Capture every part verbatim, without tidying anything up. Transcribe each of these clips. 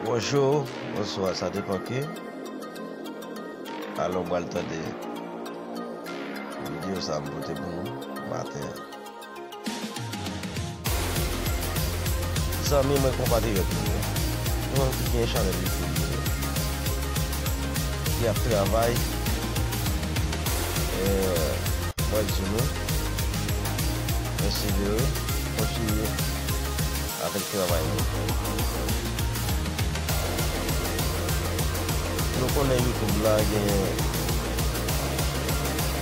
Bonjou, bonswa, sa depann ki alè w pral tande videyo sa a m pote pou nou maten an. Zanmi mwen, konpatriyòt mwen yo, nou menm ki gen chanèl YouTube nou yo, ki ap travay, eh, mwen di nou, pèsevere, kontinye avèk travay nou. Nou konnen YouTube la gen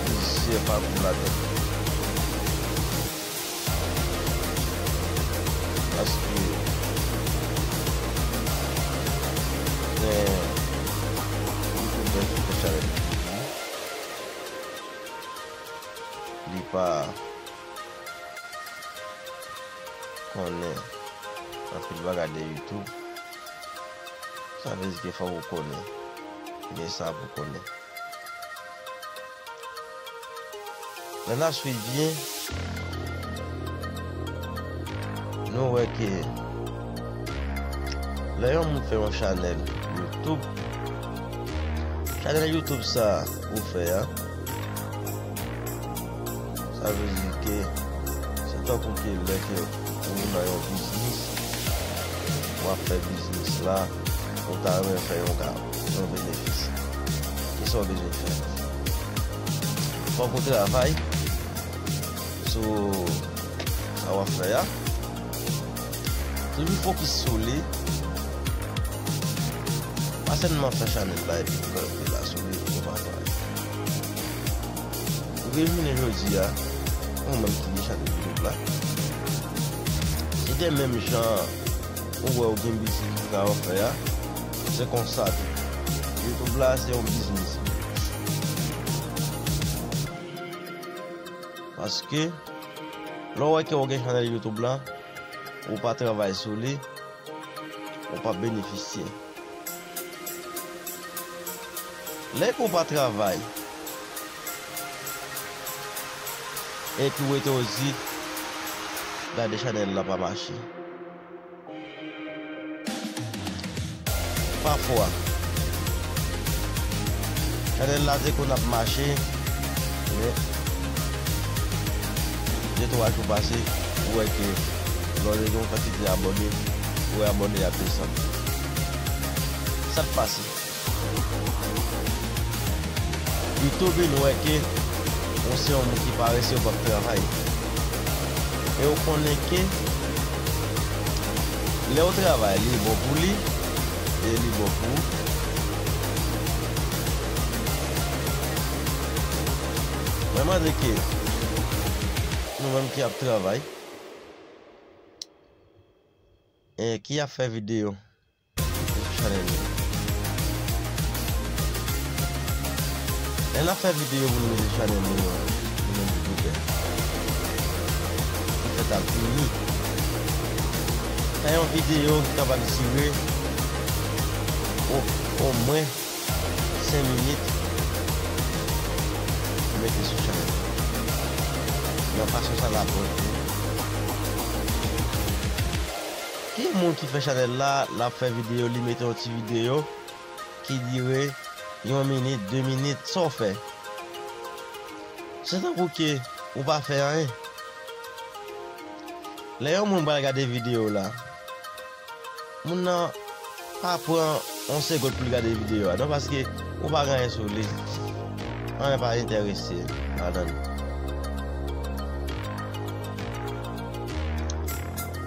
plizyè pakou ladan l. Paske gen youtubè ki fè chanèl YouTube li, li pa konnen anpil bagay de YouTube. Sa vle di ke fòk ou konnen. Gen sa pou konnen. Lè n ap swiv byen, nou wè ke lè yon moun fè yon chanèl YouTube, chanèl YouTube sa ou fè a, sa vle di ke se tankou ke lè ke ou nan yon biznis, w ap fè biznis la, ou ta renmen fè yon ka, yon benefis. Kisa w bezwen fè? Fòk ou travay sou sa w ap fè a. Toujou fokis sou li. Pa sèlman fè chanèl la epi w kanpe la sou li, ou pa travay. Ou gen jounen jodi a, ou menm ki gen chanèl YouTube la, se de menm jan ou wè ou gen biznis ou ka fè a, se konsa tou. YouTube la, se yon biznis. Paske, lè w wè ke w gen chanèl YouTube la, ou pa travay sou li, ou p ap benefisye. Lè ke w pa travay, epi w rete w di, gade chanèl la pa mache. Pafwa, chanèl la te konn ap mache, men de twa jou pase, ou wè ke lè w gen yon kantite abòne, ou wè abòne ap desann. Sa k pase? YouTube vin wè ke ou se yon moun ki parese, ou p ap travay. E ou konnen ke lè ou travay, li bon pou li, e li bon pou ou. Mwen mande ke nou menm ki ap travay, e ki ap fè videyo, sou chanèl nou. Lè n ap fè videyo pou nou mete sou chanèl nou an, nou menm youtubè, ki fèt ap vini, fè yon videyo ki kapab dire o, omwen senk minit, mete sou chanèl. Nan fason sa l ap bon pou ou. Ki moun ki fè chanèl la, l ap fè videyo, li mete yon ti videyo ki dire yon minit, de minit, sa w fè? Se tankou ke ou pa fè anyen. Lè yon moun pral gade videyo w la, moun nan pa pran yon segonn pou l gade videyo a, non, paske ou pa gen anyen sou li. Anyen pa enterese l ladan l.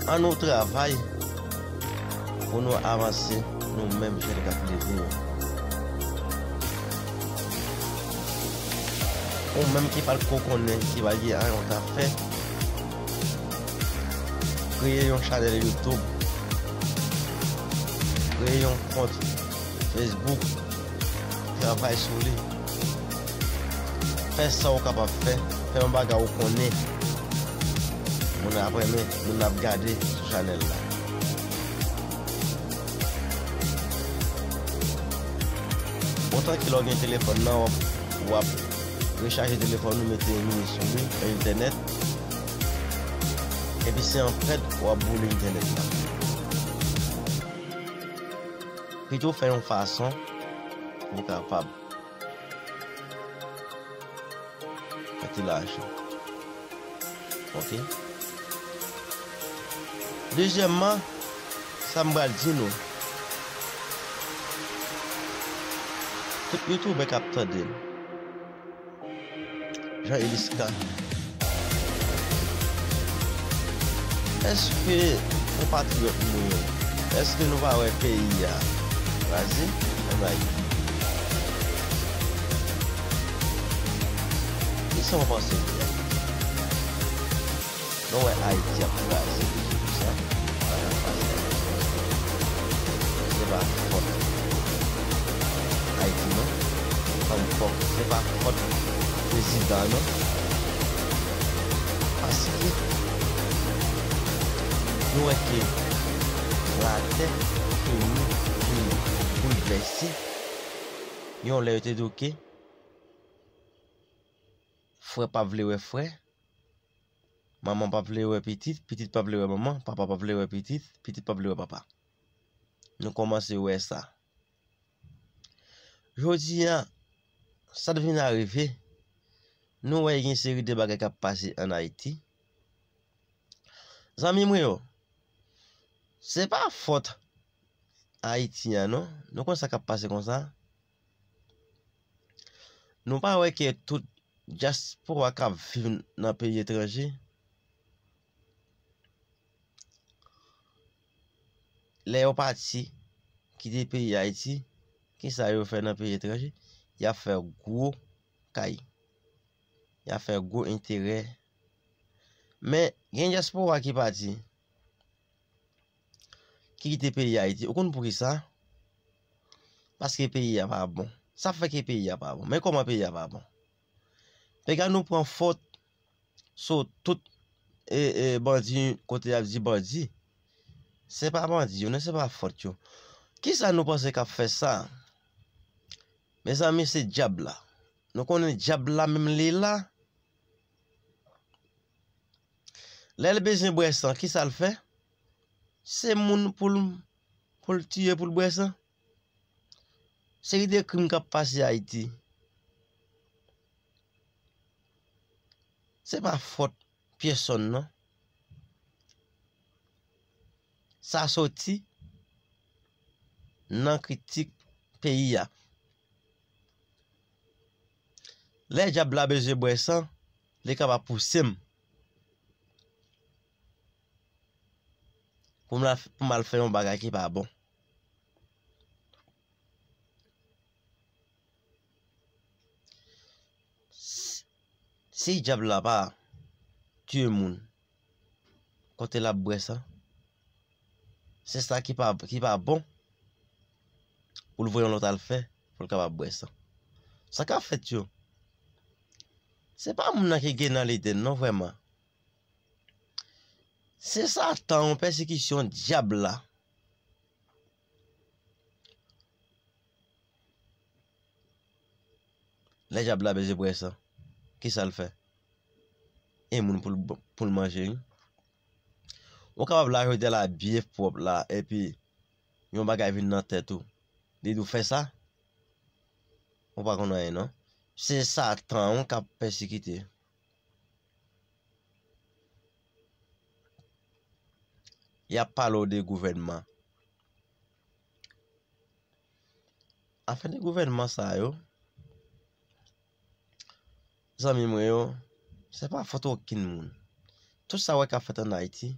Ann nou travay pou nou avanse, nou menm jèn k ap leve yo. Ou menm ki pa t ko konnen, ki pa gen anyen w ta fè, kreye yon chanèl YouTube, kreye yon kont Facebook, travay sou li. Fè sa w kapab fè, fè yon bagay ou konnen moun ap renmen, moun ap gade sou chanèl la. Otan ke lè w gen telefòn nan, w ap, w ap rechaje telefòn ou, mete mini sou li, entènèt. Epi se anfèt w ap boule entènèt la. Pito fè yon fason pou w kapab fè ti lajan. Oke? Dezyèmman, sa m pral di nou, tout youtubè k ap tande m, Jean Elisca, èske konpatriyòt nou yo, èske nou pa wè peyi a kraze ann Ayiti? Kisa w panse de sa? Nou wè Ayiti ap kraze, se pou sa. Se pa fòt Ayiti non. Kòm fòk, se pa fòt prezidan non. Paske nou wè ke latè fini boulvèse. Yon lè yo te di w ke frè pa vle wè frè, manman pa vle wè pitit, pitit pa vle wè manman, papa pa vle wè pitit, pitit pa vle wè papa. Nou kòmanse wè sa. Jodi a, sa t vin arive, nou wè gen seri de bagay k ap pase ann Ayiti. Zanmi mwen yo, se pa fòt Ayiti a non. Nou konn sa k ap pase konsa? Nou pa wè ke tout dyaspora k ap viv nan peyi etranje, lè yo pati kite peyi Ayiti, kisa yo fè nan peyi etranje? Y ap fè gwo kay. Y ap fè gwo enterè. Men, gen dyaspora ki pati, ki kite peyi Ayiti. Ou konn poukisa? Paske peyi a pa bon. Sa fè ke peyi a pa bon. Men kòman peyi a pa bon? Piga nou pran fòt sou tout, e, e, bandi, kote y ap di bandi. Se pa bandi yo, non, se pa fòt yo. Kisa nou panse k ap fè sa? Mezanmi, se dyab la. Nou konnen dyab la menm li la. Lè l bezwen bwè san, kisa l fè? Se moun pou l, pou l tiye, pou l bwè san. Seri de krim k ap pase Ayiti. Se pa fòt pyèsonn non. Sa soti nan kritik peyi a. Lè dyab la bezwen bwè san, li kapab pouse m pou m la, pou m al fè yon bagay ki pa bon. Si dyab la pa tiye moun kote l ap bwè san, se sa ki pa, ki pa bon pou l voye yon lòt al fè pou l kapab bwè san. Sa k ap fèt yo, se pa moun nan ki gen nan lide n non vrèman. Se Satan, yon pèsekisyon dyab la. Lè dyab la bezwen bwè san, kisa l fè? E moun pou l, pou l manje wi. Ou kapab la jodi a la byen pwòp la, epi yon bagay vin nan tèt ou, li di w fè sa, ou pa konn anyen non. Se Satan w k ap pèsekite. Y ap pale w de gouvènman. Afè de gouvènman sa yo, zanmi mwen yo, se pa fòt okenn moun. Tout sa w wè k ap fèt ann Ayiti,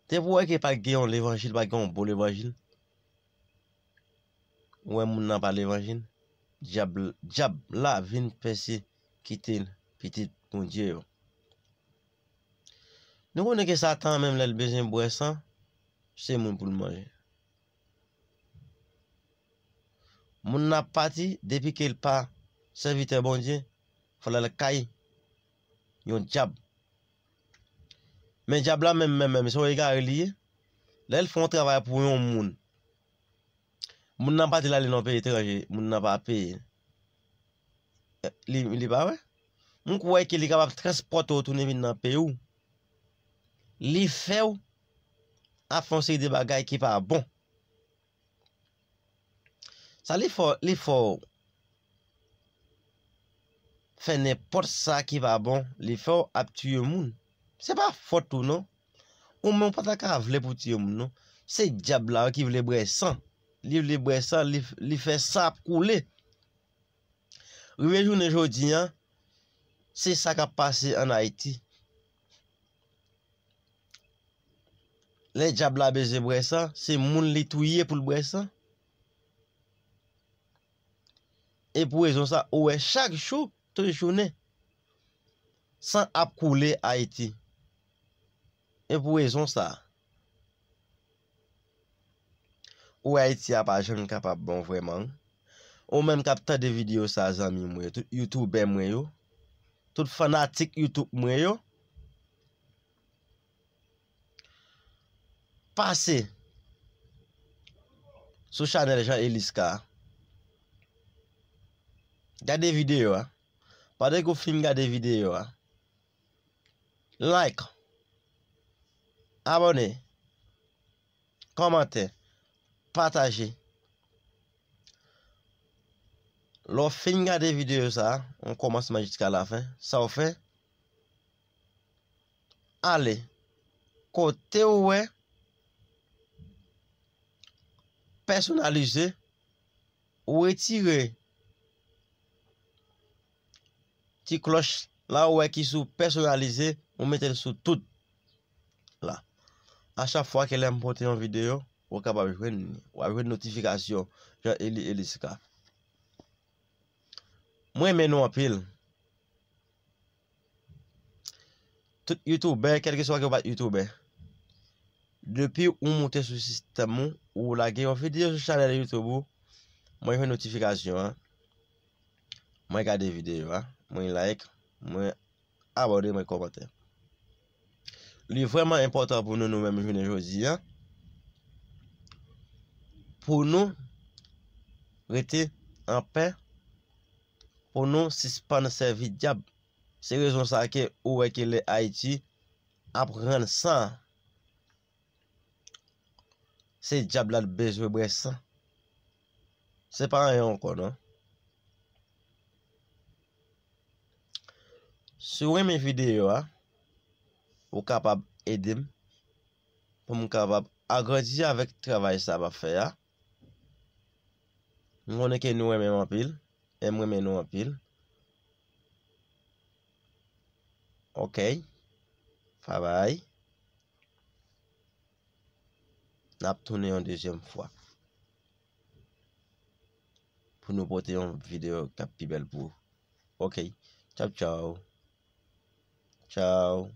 depi w wè ke pa gen yon levanjil, pa gen yon bon levanjil, ou wè moun nan pa levanjil, dyab, dyab la vin pèsekite pitit Bondye yo. Nou konnen ke Satan menm lè l bezwen bwè san, se moun pou l manje. Moun nan ap pati, depi ke l pa sèvitè Bondye, fò l al kay yon dyab. Men dyab la menm, menm, menm, se yon egare li ye. Lè l fè yon travay pou yon moun, moun nan pati l ale nan peyi etranje, moun nan pa peye. Li, li pa vre? M kwè ke li kapab transpòte w tounen vin nan peyi w. Li fè w ap fè yon seri de bagay ki pa bon. Sa li fè, li fè w fè nenpòt sa ki pa bon, li fè w ap tiye moun. Se pa fòt ou non. Ou menm ou pa ta ka vle pou tiye moun non. Se dyab la ki vle bwè san. Li vle bwè san, li, li fè san ap koule. Rive jounen jodi an, se sa k ap pase ann Ayiti. Lè dyab la bezwen bwè san, se moun li touye pou l bwè san. E pou rezon sa, ou wè chak jou, tout jounen, san ap koule Ayiti. E pou rezon sa, ou wè Ayiti a pa janm kapab bon vrèman. Ou menm k ap tande videyo sa, zanmi mwen yo, tout youtubè mwen yo, tout fanatik YouTube mwen yo, pase sou chanèl Jean Elisca. Gade videyo a. Pandan ke w fin gade videyo a, like, abòne, kòmante, pataje. Lè w fin gade videyo sa a, yon kòmansman jiska lafen, sa w fè, ale kote w wè pèsonalize, ou retire ti klòch la ou wè ki sou pèsonalize, ou mete l sou tout la. A chak fwa ke lè m pote yon videyo, ou kapab jwenn li. W ap jwenn notifikasyon Jean Eli Elisca. Mwen renmen nou anpil. Tout youtubè, kèlkeswa ke w pa t youtubè, depi ou moute sou sistèm ou, ou lage yon videyo sou chanèl YouTube ou, mwen jwenn notifikasyon an, mwen gade videyo a, mwen like, mwen abòne, mwen kòmante. Li vrèman enpòtan pou nou, nou menm jounen jodi a, pou nou rete anpè, pou nou sispann sèvi dyab. Se rezon sa ke ou wè ke lè Ayiti ap rann san, se dyab la t bezwen bwè san. Se pa anyen ankò non. Si w renmen videyo a, ou kapab ede m pou m kapab agrandi avèk travay sa m ap fè a. M konnen ke nou renmen m anpil, e m renmen nou anpil. Ok. Babay. N ap tounen yon dezyèm fwa pou nou pote yon videyo k ap pi bèl pou ou. Ok. Tchaw, tchaw. Tchaw.